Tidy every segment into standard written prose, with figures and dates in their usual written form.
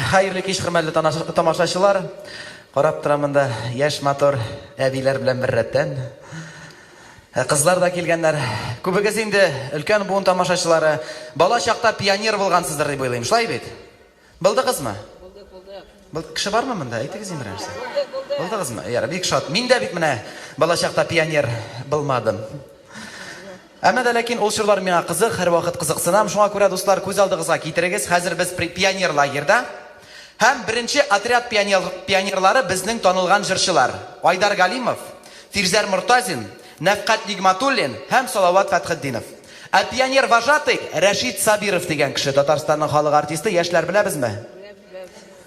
Хәерле кич, хөрмәтле тамашачылар. Карап торам монда яшь матур әбиләр белән беррәттән. Кызлар да килгәннәр. Күбегез инде өлкән буын тамашачылары. Бала чакта пионер булгансыздыр дип уйлыйм. Шулай бит? Булдыгызмы? Булдык, булдык. Бул кеше бармы монда? Әйтегез инде берәрсе. Булдык, булдык. Булдыгызмы? Яра, бик шат. Мин дә бит менә бала чакта пионер булмадым. Әмма дә ләкин ул чорлар миңа кызык, һәрвакыт кызыксынам. Шуңа күрә, дуслар, күз алдыгызга китерегез, хәзер без пионер лагерьда. Һәм беренче отряд пионер, пионерлары безнең танылган җырчылар. Айдар Галимов, Фирзәр Мортазин, Нәфкать Нигматуллин һәм Салават Фәтхетдинов. Ә пионер вожатый Рәшит Сабиров дигән кеше, Татарстанның халык артисты, яшьләр беләбезме?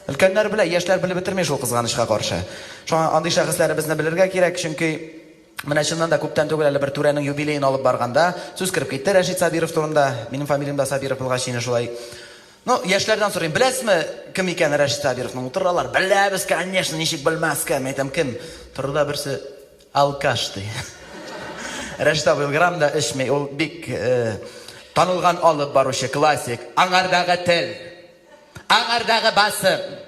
Өлкәннәр белә, яшьләр белеп бетерми шул кызганычка каршы. Шуңа андый шәхесләребезне белергә кирәк, чөнки менә чыннан да күптән түгел әле бер түрәнең юбилеен алып барганда сүз кереп китте Рәшит Сабиров турында. Минем фамилиям дә Сабиров булгач, инде шулай. Ну, яшьләрдән сорыйм, беләсезме, кем икән Рәшит Сабировның? Утыралар, беләбез, конечно, ничек белмәскә. Мин әйтәм, кем? Торды да берсе, Алкаш, ди. Рәшит абый ул грамм да эчми, ул бик танылган алып баручы, классик. Аңардагы тел, аңардагы басым,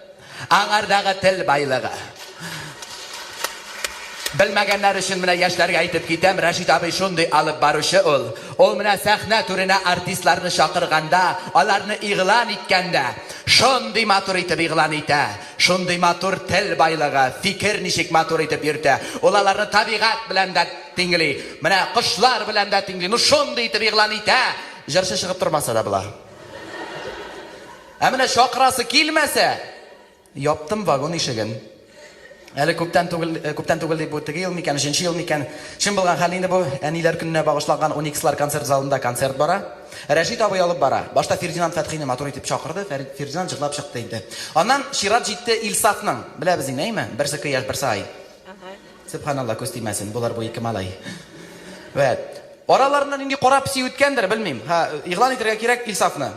аңардагы тел байлыгы. Белмәгәннәр өчен менә яшьләргә әйтеп китәм, Рәшит абый шундый алып баручы ул. Ул менә сәхнә түренә артистларны чакырганда, аларны игълан иткәндә, шундый матур итеп игълан итә. Шундый матур тел байлыгы, фикер ничек матур итеп йөртә. Ул аларны табигать белән дә тиңли, менә кошлар белән дә тиңли. Ну шундый итеп игълан итә, җырчы чыгып тормаса да була. Ә менә чакырасы килмәсә, яптым вагон ишеген. Әле күптән түгел, э, күптән түгел дип бу теге ел микән, өченче ел микән? Чын булган хәл инде бу. Әниләр көненә багышланган Уникслар концерт залында концерт бара. Рәшит абый алып бара. Башта Фердинанд Фәтхине матур итеп чакырды. Фердинанд җырлап чыкты инде. Аннан чират җитте Илсафның. Беләбез инде, әйме? Берсе кояш, берсе ай. Сөбханалла, күз тимәсен, болар бу ике малай. Вәт. Араларыннан нинди кара песи үткәндер, белмим. Һа, игълан итәргә кирәк Илсафны.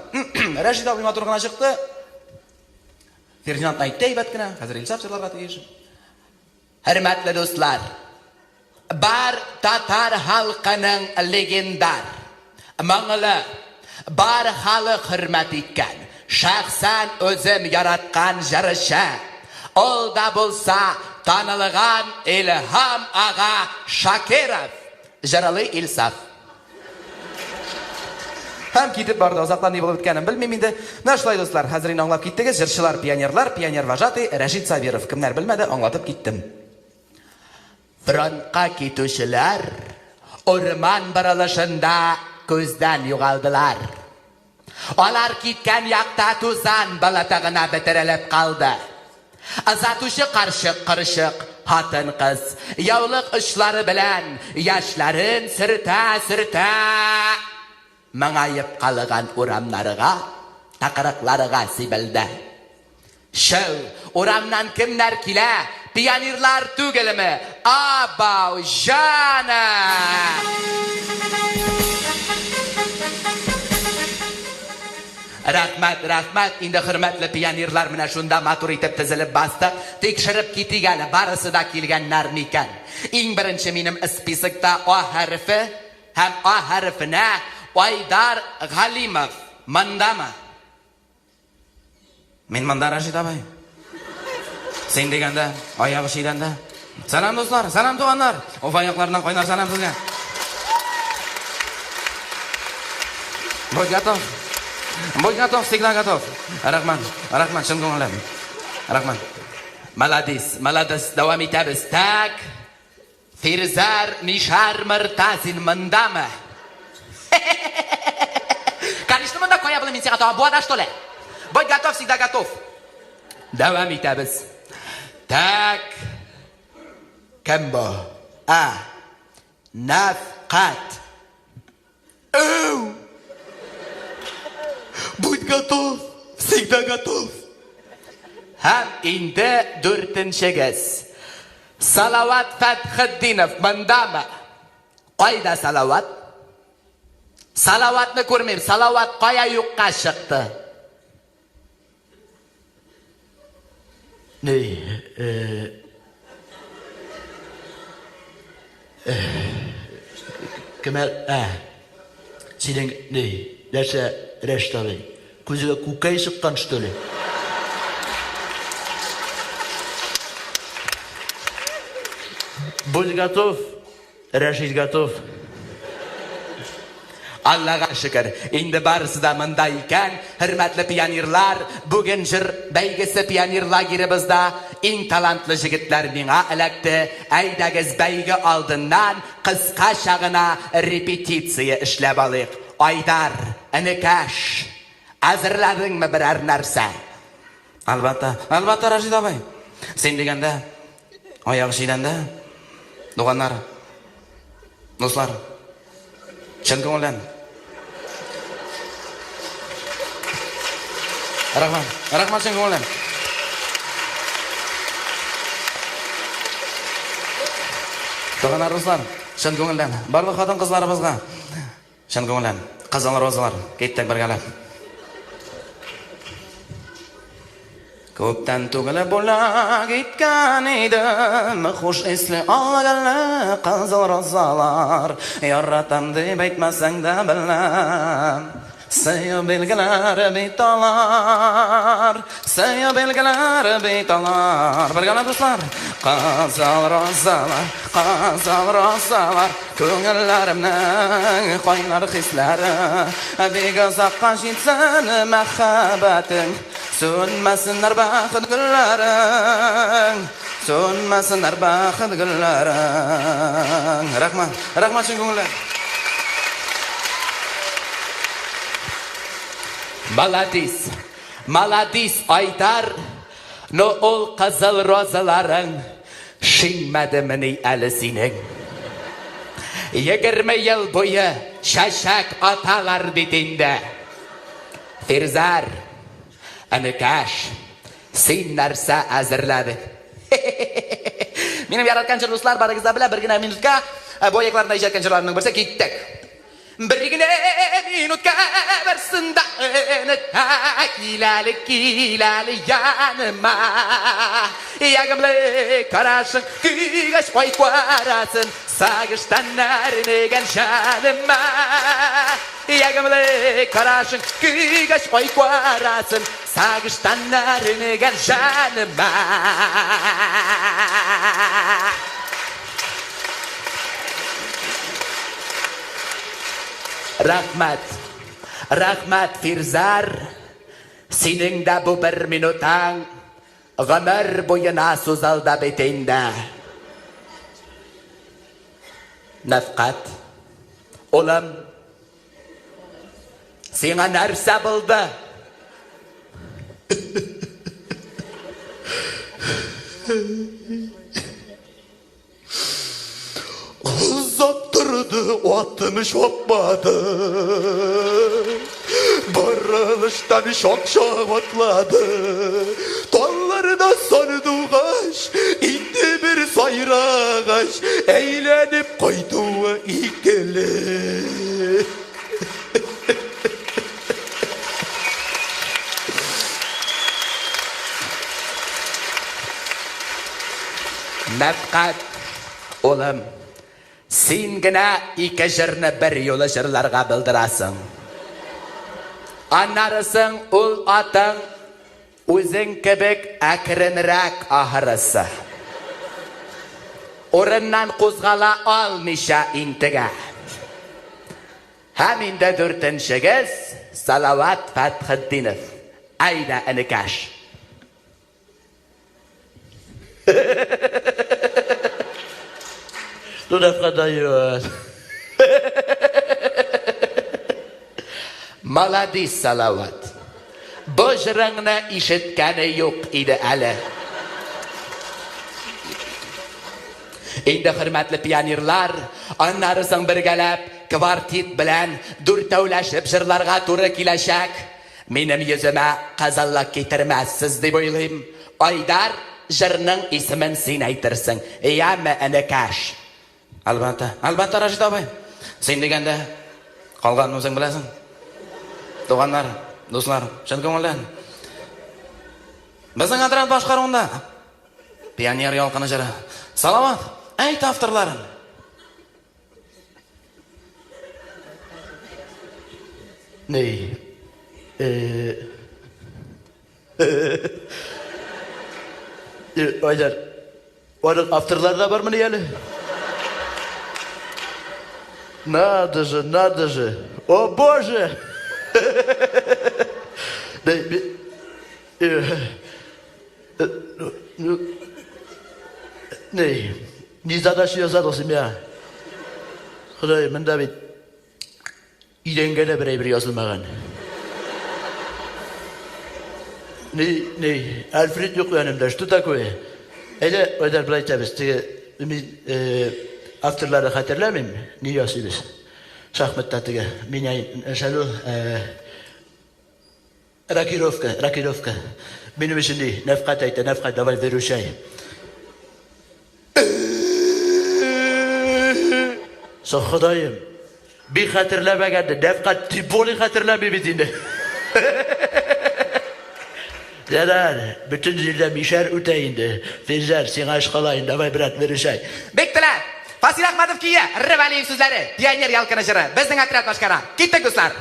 Рәшит абый матур гына чыкты. Фердинанд әйтте әйбәт кенә. Хәзер Илсаф җырларга тиеш. Хөрмәтле дуслар, бар татар халкының легендар, моңлы, бар халык хөрмәт иткән, шәхсән үзем яраткан җырчы, ул да булса танылган Илһам ага Шакиров, җырлый Илсаф. Һәм китеп барды. Озаклар ни булып беткәнен белмим инде. Менә шулай, дуслар, хәзер инде аңлап киттегез. Җырчылар, пионерлар, пионер вожатый Рәшит Сабиров. Кемнәр белмәде, аңлатып киттем. Фронтка китүчеләр урман борылышында күздән югалдылар. Алар киткән якта тузан болыты гына бөтерелеп калды. Озатучы карчык-корчык, хатын-кыз, яулык очлары белән яшьләрен сөртә-сөртә, моңаеп калган урамнарга, тыкрыкларга сибелде. Чү, урамнан кемнәр килә? Пионерлар түгелме? Абау, җаным! Рәхмәт, рәхмәт, инде хөрмәтле пионерлар, менә шунда матур итеп тезелеп бастык. Тикшереп китик әле, барысы да килгәннәр микән? Иң беренче минем списокта А хәрефе һәм А хәрефенә Айдар Галимов мондамы? Мин монда, Рәшит абый. Син дигәндә, аягы чидәндә. Сәлам, дуслар, сәлам, туганнар. Уфа якларыннан кайнар сәлам сезгә. Будь готов. Будь готов, всегда готов. Рәхмәт, рәхмәт, чын күңелдән. Рәхмәт. Молодец, молодец, дәвам итәбез. Так. Фирзәр Мишәр Мортазин мондамы? Конечно, монда, кая булыйм мин сиңа тагын буада, что ли? Будь готов, всегда готов. Дәвам итәбез. Так. Кем бу? А. Нәфкать. Әү! Будь готов, всегда готов. Һәм инде дүртенчегез. Салават Фәтхетдинов мондамы? Кайда Салават? Салаватны күрмим. Салават кая юкка чыкты? Ни, э, э, кемәр, ә, синең, ни, нәрсә, Рәшит абый, күзеңә күкәй чыккан, что ли? Будь готов, Рәшит готов. Аллага шөкер, инде барысы да монда икән. Хөрмәтле пионерлар, бүген җыр бәйгесе пионер лагеребызда иң талантлы җегетләр миңа эләкте. Әйдәгез, бәйге алдыннан кыскача гына репетиция эшләп алыйк. Айдар, энекәш, әзерләдеңме берәр нәрсә? Әлбәттә, әлбәттә, Рәшит абый. Син дигәндә, аяк чидәндә. Туганнар, дуслар, чын күңелдән. Рәхмәт, рәхмәт чын күңелдән. Туганнар, дуслар, чын күңелдән. Барлык хатын-кызларыбызга чын күңелдән. Кызыл розалар, киттек бергәләп. Күптән түгел бүләк иткән идем Хуш исле ал гөлле кызыл розалар. Яратам дип әйтмәсәң дә беләм, Сөю билгеләре бит алар, Сөю билгеләре бит алар. Бергәләп, дуслар! Кызыл розалар, кызыл розалар, Күңелләремнең кайнар хисләре. Бик озакка җитсен мәхәббәтең, Сүнмәсеннәр бәхет гөлләрең, Сүнмәсеннәр бәхет гөлләрең. Рәхмәт, рәхмәт чын күңелдән. Маладис, маладис, Айдар, но ул кызыл розаларың шиңмәдемени әле синең? 20 ел буе чәчәк аталар бит инде. Фирзәр, энекәш, син нәрсә әзерләдең? Минем яраткан җыр, дуслар, барыгыз да белә, бер генә минутка бу аякларында иҗат иткән җырларымның берсе. Киттек. Бер генә минутка барсын да онытма, кил әле, кил әле яныма. Ягымлы карашың көйгәч кай карасын, сагыштан әрнегән җаныма. Ягымлы карашың көйгәч кай карасын, сагыштан әрнегән җаныма. Рәхмәт, рәхмәт, Фирзәр, синең дә бу бер минутаң гомер буена сузылды бит инде. Нәфкать, улым, сиңа нәрсә булды? Озак торды, атым чапмады. Борылыштан чак-чак атлады. Талларда сандугач, инде бер сайрагач, әйләнеп кайтуы икеле. Нәфкать, улым, син генә ике җырны бер юлы җырларга булдырасың. Аннарысын ул атың үзең кебек әкренрәк ахырысы. Урыннан кузгала алмыйча интегә. Һәм инде дүртенчегез Салават Фәтхетдинов. Әйдә, энекәш. Ну, Нәфкать дает. Маладис, Салават. Бу җырыңны ишеткәне юк иде әле. Инде, хөрмәтле пионерлар, аннары соң бергәләп квартет белән дүртәүләшеп җырларга туры киләчәк. Минем йөземә кызыллык китермәссез дип уйлыйм. Айдар, җырның исемен син әйтерсең, яме, энекәш? Әлбәттә, әлбәттә, Рәшит абый. Син дигәндә, калганын үзең беләсең. Туганнар, дуслар, чын күңелдән. Безнең отряд башкаруында Пионер ялкыны җыры. Салават, әйт авторларын. Ни? Айдар, аның авторлары да бармыни әле? Надо же, надо же. О боже! Ни задача язадың син миңа? Ходай, монда бит идәнгә дә бер әйбер язылмаган. Ни, ни, Альфред юк янымда, что такое? Әйдә, Айдар, болай итәбез, теге мин авторлары хәтерләмим, ни ясыйбыз? Шахматта теге, мин шәлү, рокировка, рокировка. Минем өчен ни, Нәфкать әйтә, Нәфкать, давай, выручай. Соң, Ходаем, бик хәтерләмәгәнде, Нәфкать тем более хәтерләми бит инде. Ярар, бөтен җирдә мишәр үтә инде. Фирзәр, сиңа эш кала инде, давай, брат, выручай. Бик теләп! Фасил Әхмәтов көе, Рвәлиев сүзләре, Пионер ялкыны җыры, безнең отряд башкара. Киттек, дуслар!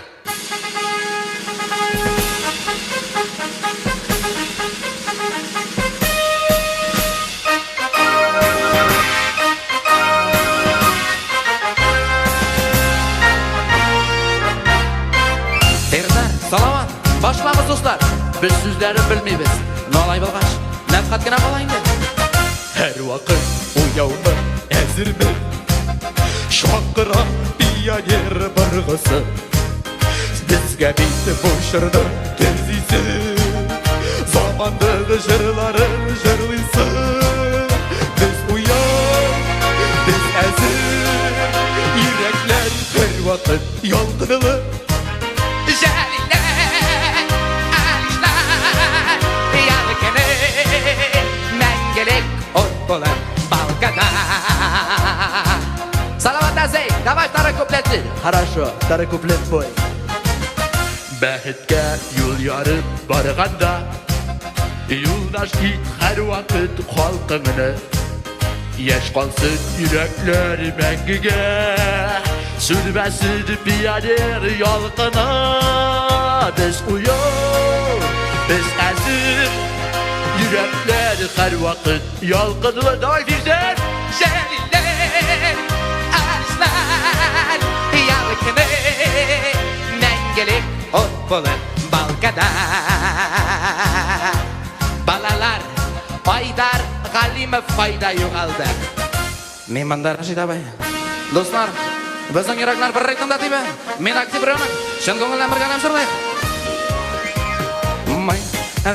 Фирзәр, Салават, башлагыз, дуслар! Без сүзләрен белмибез. Ну алай булгач, Нәфкать кенә кала инде. Һәрвакыт уяумы, әзерме? Чакыра пионер быргысы. Безгә бит бу чорда төзисе. Заманның җырларын җырлыйсы. Без уяу, без әзер. Йөрәкләр һәрвакыт ялкынлы. Җәлилләр, Алишлар, ялкыны мәңгелек ут булып балкыда. Салават Азей, давай второй куплет. Хорошо, второй куплет бой. Бәхеткә юл ярып барганда, юлдаш ит һәрвакыт халкыңны. Яшь калсын йөрәкләр мәңгегә, сүнмәсен пионер ялкыны. Без уяу, без әзер, йөрәкләр һәрвакыт ялкынлы. Давай, Фирзәр! Җәлилләр, Алишлар, ялкыны мәңгелек ут булып балкыда. Балалар, Айдар Галимов кайда югалды? Мин монда, Рашид абый. Дуслар, безнең йөрәкләр бер ритмда тибә. Мин октябренок, чын күңелдән бергәләп җырлыйк. Мы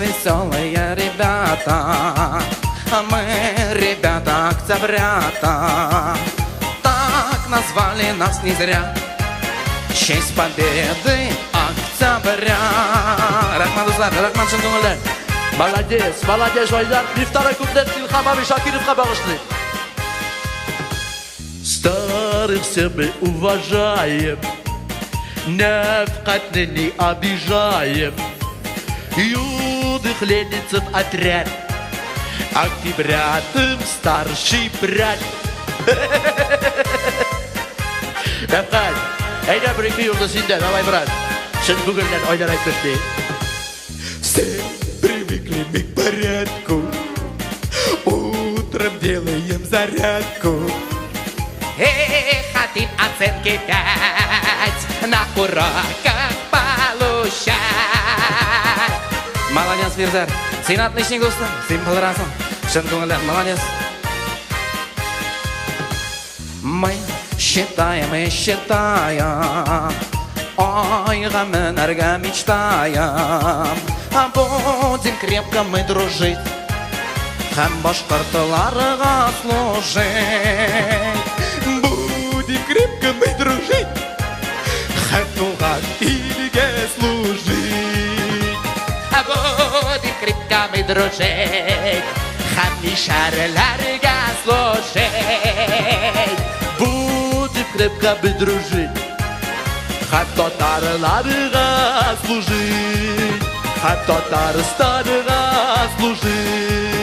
веселые ребята, мы ребята октябрята. Так назвали нас не зря. Честь победы октября. Рәхмәт, дуслар, рәхмәт чын күңелдән. Молодец, молодец, Айдар. Мин второй куплет Илһам абый Шакировка багышлыйм. Старых все мы уважаем, Нәфкатьне не обижаем. Юных ленинцев отряд, октябрятым старший брат. Нәфкать, әйдә бер ике юлны синдә, давай, брат. Чын күңелдән Айдар әйтмешли. Все привыкли мы к порядку, утром делаем зарядку. Эх, хотим оценки 5 на уроках получать. Молодец, Фирзәр. Син отличник, дустым. Син булдырасың. Чын күңелдән, молодец. Мы считаем и считаем, айга менәргә мечтаем. А будем крепко мы дружить, һәм башкортларга служить. Будем крепко мы дружить, һәм туган илгә служить. А будем крепко мы дружить, һәм мишәрләргә служить. Будем крепко мы дружить, һәм татарларга служить, һәм Татарстанга служить.